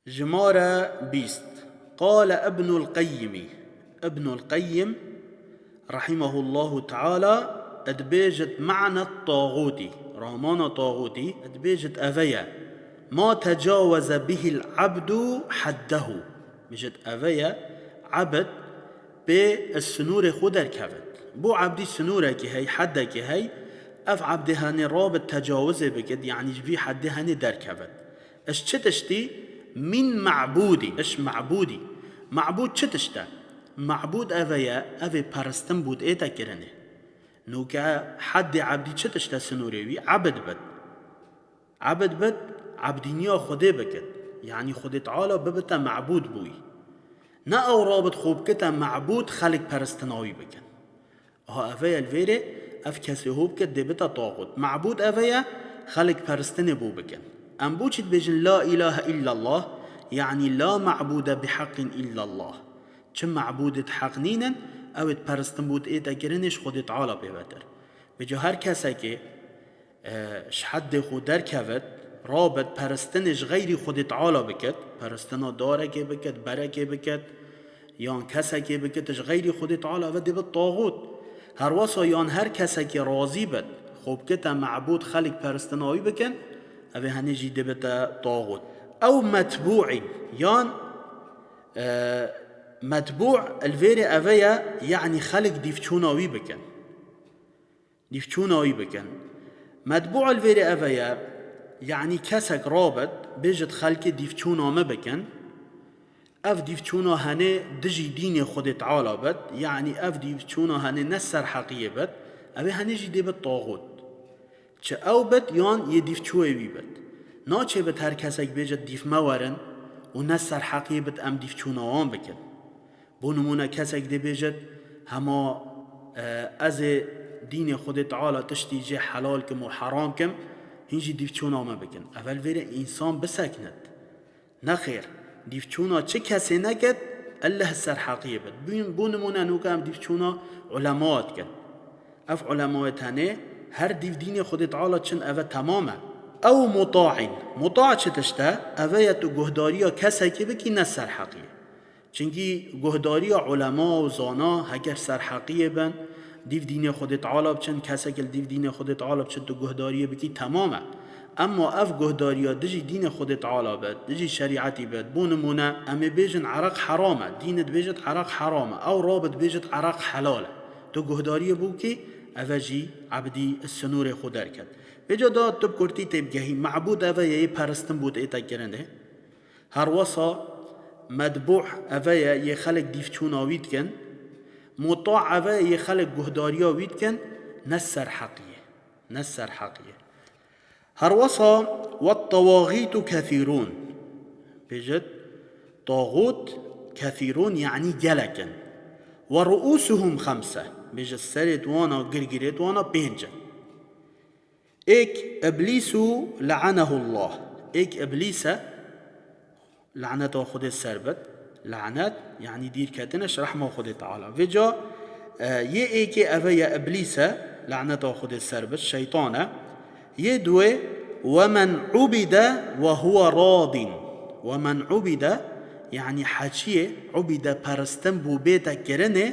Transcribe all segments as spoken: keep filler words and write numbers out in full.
Jimare bîst. Qale Ibnul Qeyyimî. Ibnul Qeyyim, rahimehullahu teala, dibêjit, me'net taxûtî, ramana taxûtî, dibêjit, eve ye, ma tecaweze bihil abdu haddehu. Bêjit, eve ye, ebd pê sinûrê xwe derkevit. Bo ebdî sinûrekî hey, heddekî hey, ev ebdê henê rabit tecawizê bikit, yanî ji vî heddê henê derkevit. Ji çi tiştî? Min ma'bûdî. Ji ma'bûdî. Ma'bûd çi tişt e? Ma'bûd eve ye, ev ê peristin bût ête kirinê. Nûke heddê ebdî çi tişt e sinûrê wî? Ebd bit. Ebd bit, ebdîniya Xwedê bikit. Yanî Xwedê Teala bibite ma'bûd bûyî. Ne ew rabit xwe bikite ma'bûd, xelk peristina wî bikin. Aha, eve ye li vêrê, ev kesê hû bike dê bite taxût. Ma'bûd eve ye, xelk peristinê bû bikin. Em bo çi dibêjin la îlahe illallah, yanî la ma'bûde biheqin illallah. Çi ma'bûdê di heq nînin, ew ê peristin bû ête kirinê ji Xwedê Teala pê vetir. Vêca her kesekê, e, ji heddê xwe derkevit, rabit peristinê ji xeyrî Xwedê Teala bikit, peristina darekê bikit, berekê bikit, yan kesekê bikit, ji xeyrî Xwedê Teala ve dê bit taxût. Herwesa yan her kesekê razî bit, xwe bikite ma'bûd, xelk peristina wî bikin, ev ê henê jî dê bite taxût. Ew metbû'în, yan, e, metbû' li vêrê eve ye, yanî xelk dîvçûna wî bikin. Dîvçûna wî bikin. Metbû' li vêrê eve ye, yanî kesek rabit, bêjit xelkê dîvçûna me bikin. Ev dîvçûna henê dijî dînê Xwedê Teala bit, yanî ev dîvçûna henê ne ser heqiyê bit, ew ê henê jî dê bit taxût. Çi ew bit yan yê dîvçûyê wî bit. Naçêbit her kesek bêjit dîv me werin û ne ser heqiyê bit em dîvçûna wan bikin. Bo nimûne kesek dê bêjit, hema, e, ez ê dînê Xwedê Teala tiştî jê helal kim û heram kim, hîn jî dîvçûna me bikin. Evel vêrê însan biseknit. Nexêr, dîvçûna çi kesê nekit, elleh ser heqiyê bit. Bo, bo nimûne nûke em dîvçûna ulema dikin. Ev ulemayê tenê her dîv dînê Xwedê Teala çin eve temam e. Ew muta'in. Muta' çi tişt e? Eve ye tu guhdariya kesekî bikî ne ser heqiyê. Çinkî guhdariya ulema û zana heger ser heqiyê bin, dîv dînê Xwedê Teala biçin, kesek li dîv dînê Xwedê Teala biçin, tu guhdariyê bikî, temam e. Emma ev guhdariya dijî dînê Xwedê Teala bit, dijî şerîetî bit, bo nimûne, em ê bêjin ereq heram e, dîn dibêjit ereq heram e, ew rabit bêjit ereq helal e. Tu guhdariyê bû kî, eve jî ebdî sinûrê xwe derket. Vêca da tu bi kurtî tê bigehî, ma'bûd eve ye yê peristin bût ête kirinê. Herwesa metbû' eve ye yê xelk dîvçûna wî dikin, muta' eve ye yê xelk guhdariya wî dikin, ne ser heqiyê, ne ser heqiyê. Herwesa, "Wat tawagîtu kethîrûn." Bêjit, taxût kethîrûn, yanî gelek in. "Ve ru'ûsuhum xemse." Bêjit, serê di wana, girgirê di wana pênc in. Êk Îblîsû le'enehullah. Êk Îblîs e, laneta Xwedê ser bit. Lanet, yanî dîrketin ji rehma Xwedê Teala. Vêca, e, yê êkê eve ye Îblîs e, laneta Xwedê ser bit, şeytan e. Yê duwê, "Ve men ubide ve huve radîn." "Ve men ubide", yanî heçiyê ubide peristin bû bête kirinê,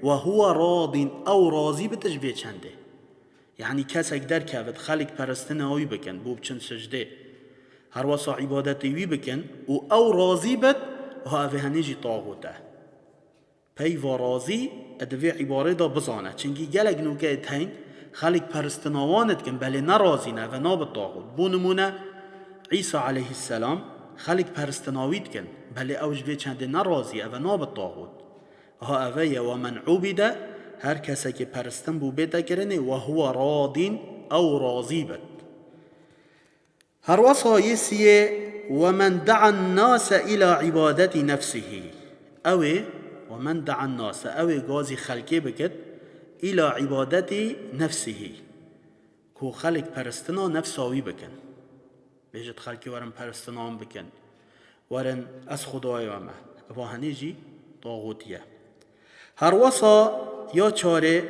"ve huve radîn", ew razî bit ji vê çendê. Yanî kesek derkevit, xelk peristina wî bikin, bo biçin sicdê. Herwesa îbadetê wî bikin û ew razî bit, ha ev ê henê jî taxût e. Peyva razî, e, di vê îbarê de bizane. Çinkî gelek nûkeyê teyn, xelk peristina wan dikin, belê ne razî ne, ev e nabit taxût. Bo nimûne, Îsa aleyhisselam, xelk peristina wî dikin, belê ew ji vê çendê ne razî, ev e nabit taxût. Ha ev e ye, "Ve men ubide", her kesekê peristin bû bête kirinê, "ve huve radîn", ew razî bit. Herwesa yê siyê, "Ve men da'an nase ila ibadeti nefsihi." Ew ê, "Ve men da'an nase", ew ê gazî xelkê bikit, "ila ibadeti nefsihi." Ku xelk peristina nefsa wî bikin. Bêjit xelkê werin peristina min bikin. Werin ez Xwedayê we me. Eva henê jî taxûtî ye. Herwesa ya çarê,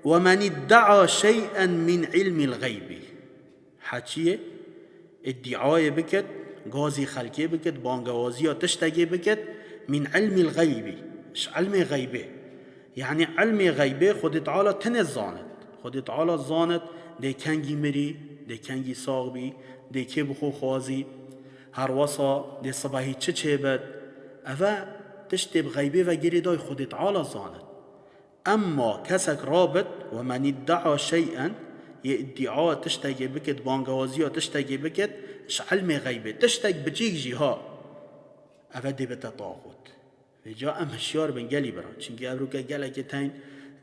"Ve men idda'a şey'en min ilmil gaybi." Heçiyê îddiayê bikit gazî xelkê bikit, bangewaziya tiştekê bikit, min ilmil xeybî, ji ilmê xeybê. Yanî ilmê xeybê Xwedê Teala tenê zanit. Xwedê Teala zanit, dê kengî mirî, dê kengî sax bî, dê kê bi xwe xwazî, herwesa dê sibehî çi çêbit. Eve tiştê bi xeybê ve girêdayî Xwedê Teala zanit. Emma kesek rabit, we men îddia şey'en, yê îddia tiştekê bikit, bangewaziya tiştekê bikit, ji ilmê xeybê, tiştek biçîk jî ha, eve dê bite taxût. Vêca em hişyar bin gelî bira. Çimkî evroke gelekê teyn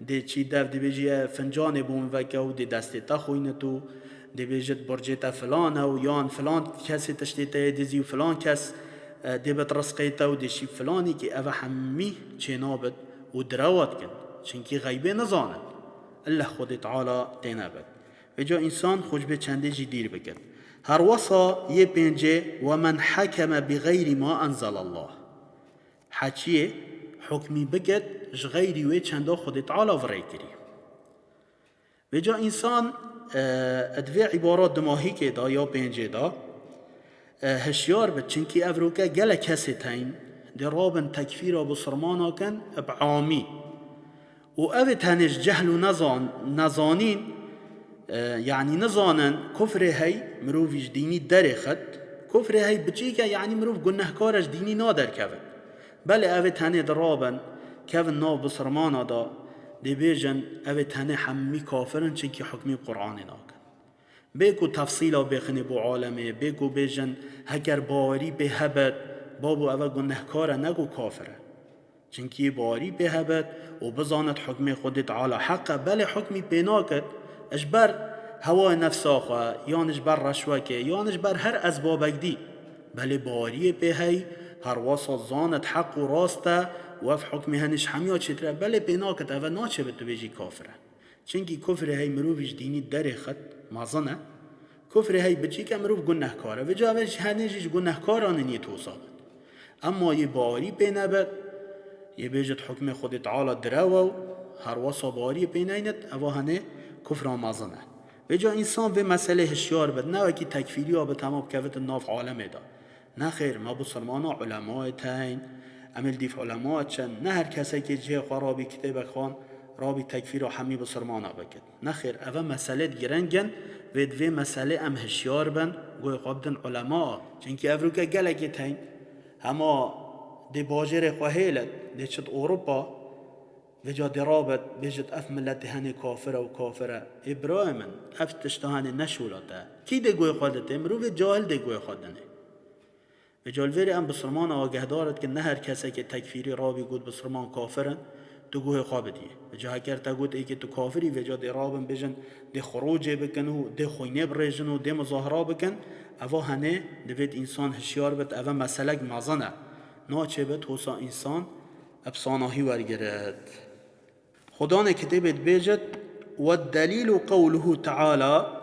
dê çî dev dibêjî ye fincanê bo min veke û dê destê te xwînit û dê bêjit burcê te filan e û yan filan kesê tiştê te yê dizî û filan kes, e, dê bit rizqê te û dê şî filanî kî eve hemî çênabit û direwa dikin. Çimkî xeybê nizanin. Illeh Xwedê Teala têne bit. Vêca însan xwe ji bê çendê jî dîr bikit. Herwesa yê pêncê, "Ve men hekeme bi xeyrî ma enzelallah." Heçiyê hukmî biket ji xeyrî wê çenda Xwedê Teala virê kirî. Vêca însan, e, di vê îbara dimahîkê de ya pêncê de, e, hişyar bit, çimkî evroke gelek kesê teyn dê rabin tekfîra bisilmana kin bi amî. Û ev ê tenê ji cehl û nezan-, nezanîn, e, yanî nizanin kufrê hey mirovî ji dînî derêxit, kufrê hey biçîk e, yanî mirov gunehkar e, ji dînî naderkevin. Belê ev ê tenê dirabin, kevin nav bisilmana de, dê bêjin, ev ê tenê hemî kafir in, çimkî hukmî Qur'anê nakin. Bê ku tefsîla bêxinê bo alemê, bê ku bêjin, heger bawerî pê hebet, babo eve gunehkar e, ne ku kafir e. Çimkî bawerî pê hebet û bizanit hukmê Xwedê Teala heq e, belê hukmî pê naket, ji ber hewayê nefsa xwe, yan ji ber reşwekê, yan ji ber her ezbabek dî. Belê baweriyê pê hey, herwesa zanit heq û rast e û ev hukmê henî ji hemiya çêtir e, belê pê naket, eve naçêbit tu bêjî kafir e. Çimkî kufrê hey mirovî ji dînî derêxit, mezin e. Kufrê hey biçîk e, mirov gunehkar e. Vêca ev ji henê jî ji gunehkaran in yê tosa bit. Emma yê bawerî pê nebet, yê bêjit hukmê Xwedê Teala direw e û herwesa baweriyê pê neynit, eva henê kufra mezin e. Vêca însan vê meselê hişyar bit, ne wekî tekfîriya bit hema bikevitin nav alemê de. Nexêr, me bisilmana ulemayê teyn, em ê li dîv ulema çin, ne her kesekê cihê xwe rabî kitêbek xwan, rabî tekfîra hemî bisilmana bikit. Nexêr, eve meselêt giring in, vê di vê meselê em hişyar bin, guhê xwe bidin ulema. Çimkî evroke gelekê teyn, hema dê bajêrê xwe hêlit, dê çit Ewropa, vêca dê rabit, bêjit ev miletê henê kafir e û kafir e. Ê birayê min, ev tişta henê ne şolat e. Kî dê guhê xwe dite? Mirovê cahil dê guhê xwe dinê. Vêca li vêrê em bisilmana agehdar dikin, ne her kesekê tekfîrî rabî got bisilman kafir in, tu guhê xwe bidiyê. Vêca heger te got êkê tu kafir î, vêca dê rabin bêjin, dê xurûcê bikin û dê xwînê birêjin û dê muzahara bikin, eva henê divêt însan hişyar bit, eve meselek mezin e. Naçêbit hosa însan bi sanahî wergirit. Xudanê kitêbê dibêjit, "Weddelilu qewluhu teala",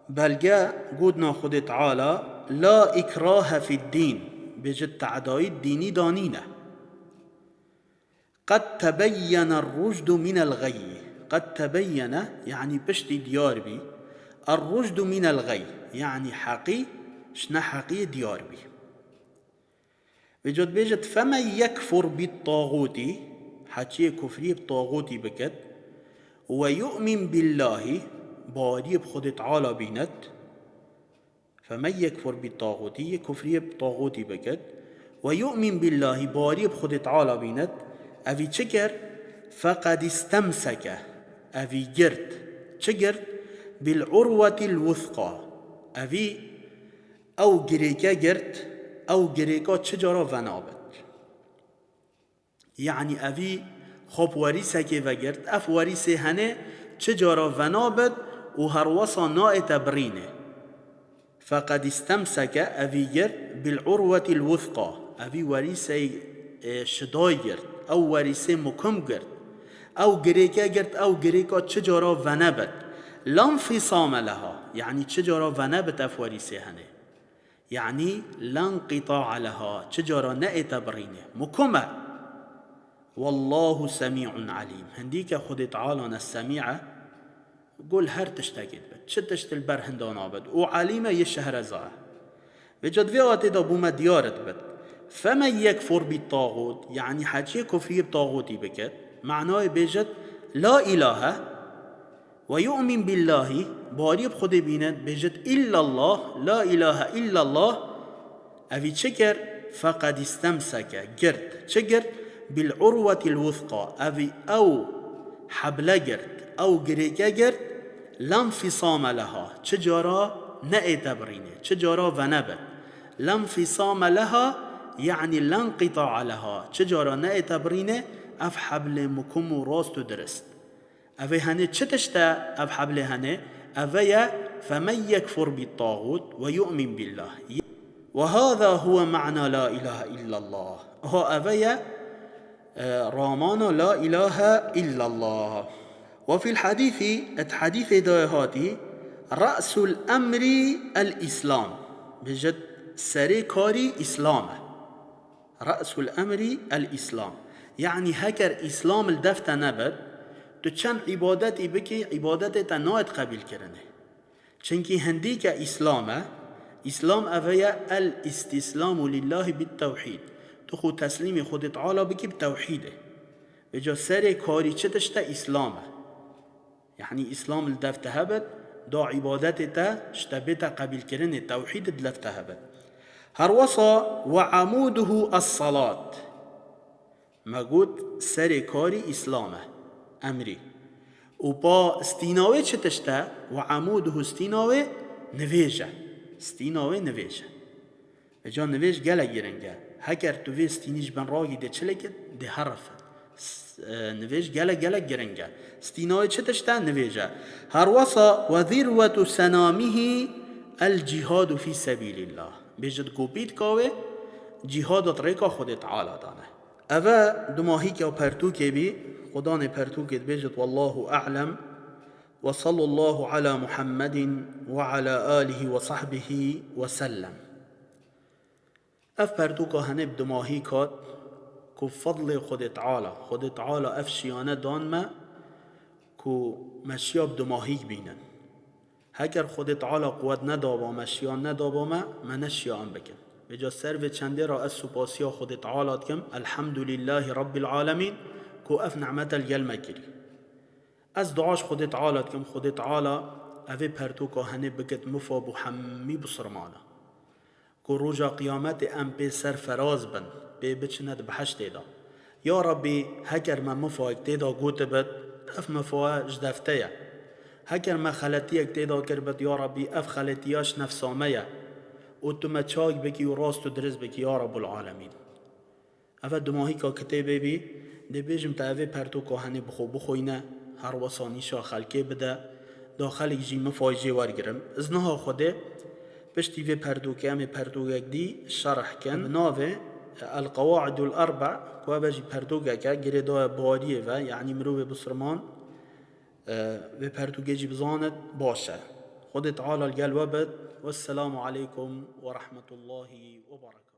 belge gotina Xwedê Teala, "La ikrahe fid-dîn", bêjit te'dayî dînî da nîne. "Qed tebeyyene rrucdu minel ğeyy." Qed tebeyyene, yanî piştî diyar bî. Er-rucdu minel ğeyy, yanî heqî ji neheqiyê diyar bî. Vêca dibêjit, "Femen yekfur bit tağûtî", heçiyê kufriyê bi tağûtî bikit, "ve yu'min billahî", baweriyê bi Xwedê Teala bînit, "femen yekfur bit tağûtî", yê kufriyê bi tağûtî bikit, "ve yu'min billahî", baweriyê bi Xwedê Teala bînit, evî çi kir? "Feqed istemseke", evî girt. Çi girt? "Bil urwetil wuthqa", evî ew girêke girt, ew girêka çi cara venabit. Yanî evî xwe bi werîsekê vegirt, ev werîsê henê çi cara venabit û herwesa naête birînê. Feqed istemseke, evî girt, bil urwetil wuthqa, evî werîsey, e, şiday girt, ew werîsê mukim girt, ew girêke girt, ew girêka çi cara venebit. La nfisame leha, yanî çi cara venebit ev werîsê henê. Yanî, la nqita'a leha, çi cara neête birîne. Mukum e. Wallahu semî'un alîm. Hindî ke Xwedê Teala ne semî e, gul her tiştekê dibit. Çi tişt li ber hinda nabit. Û alîm e, yê şehreza e. Vêca di vê ayetê de bû me diyar dibit. Femen yekfur bit taxût, yanî heçiyê kufriyê bi taxûtî bikit, manayê bêjit, la ilahe, we yu'min billahî, bariyê bi Xwedê bînit, bêjit, illallah, la ilahe illallah, evî çi kir? Feqed istemseke, girt. Çi girt? Bil urwetil wuthqa, evî ew heble girt, ew girêke girt, la nfisame leha, çi cara neête birînê, çi cara venebit. La nfisame leha, yanî la nqita'a leha, çi cara neête birînê, ev heblê mukum û rast û dirist. Evê henê çi tişt e, ev heblê henê? Eve ye, femen yekfur bit taxût we yu'min billah. Ve hâzâ huve ma'na la ilahe illallah. Aha eve ye, e, ramana la ilahe illallah. Ve fil hadîsî, et hadîsê de hatî, re'sul emrî el islam. Bêjit serê karî îslam e. Re'sul emrî el islam. Yanî heker îslam li dev te nebit, tu çend îbadetî bikî, îbadetê te nayet qebîlkirinê. Çimkî hindîke îslam e, îslam eve ye el îstîslamu lillahî bit tewhîd. Tu xwe teslîmî Xwedê Teala bikî bi tewhîdê. Vêca serê karî çi tişt e? Îslam e. Yanî îslam li dev te hebit, da îbadetê te ji te bête qebîlkirinê, tewhîd di lev te hebit. Herwesa we emûduhu es-salat. Me got serê karî îslam e, emrî. Û pa stîna wê çi tişt e? We emûduhu, stîna wê nivêj e. Stîna wê nivêj e. Vêca nivêj gelek giring e. Heker tu vê stînî ji bin ragî dê çi lêkit, dê herifit. S-, e, nivêj gelek gelek giring e. Stîna wê çi tişt e? Nivêj e. Herwesa we zîrwetu senamîhî el cîhadu fî sebîlîllah. Bêjit ku pîtka wê cîhada di rêka Xwedê Teala dane. Eve dumahîka pertûkê bî, xudanê pertûkê dibêjit, Wallahu a'lem. Ve sallallahu ala Muhammedin ve ala alihi ve sahbihi ve sellem. Ev pertûka henê bi dumahî kat ku fedlê Xwedê Teala, Xwedê Teala ev şiyane dan me ku me şiya bi dumahîk bînin. Heker Xwedê Teala quwet nedaba me, şiyan nedaba me, me neşiya em bikin. Vêca ser vê çendê re ez supasiya Xwedê Teala dikim, Elhamdulillahî Rabbil Alemîn, ku ev nimete li gel me kirî. Ez dua ji Xwedê Teala dikim, Xwedê Teala evê pertûka henê bikit mifa bo hemî bisirmana. Ku roja qiyametê em pê serferaz bin, pê biçine di behiştê de. Ya Rabbî, heker me mifayek tê de gotibit, ev mifa ji dev te ye. Heker me xeletiyek tê de kiribit, ya Rabbî, ev xeletiya ji nefsa me ye. Û tu me çak bikî û rast û dirist bikî, ya Rabbul Alemîn. Eve dumahîka kitêbê bî, dê bêjim te evê pertûka henê bi xwe bixwîne, herwesa nîşa xelkê bide, da xelk jî mifay jê wergirin. Îzniha Xwedê, piştî vê pertûkê em ê pertûkek dî şerh kin. Bi navê El Qewaidul Erbe, ku eve jî pertûkek e, girêdayê bariyê ve, yanî mirovê bisirman, e, vê pertûkê jî bizanit, baş e. Xwedê Teala li gel we bit. Wesselamu aleykum ve rahmetullahi ve berekatuhu.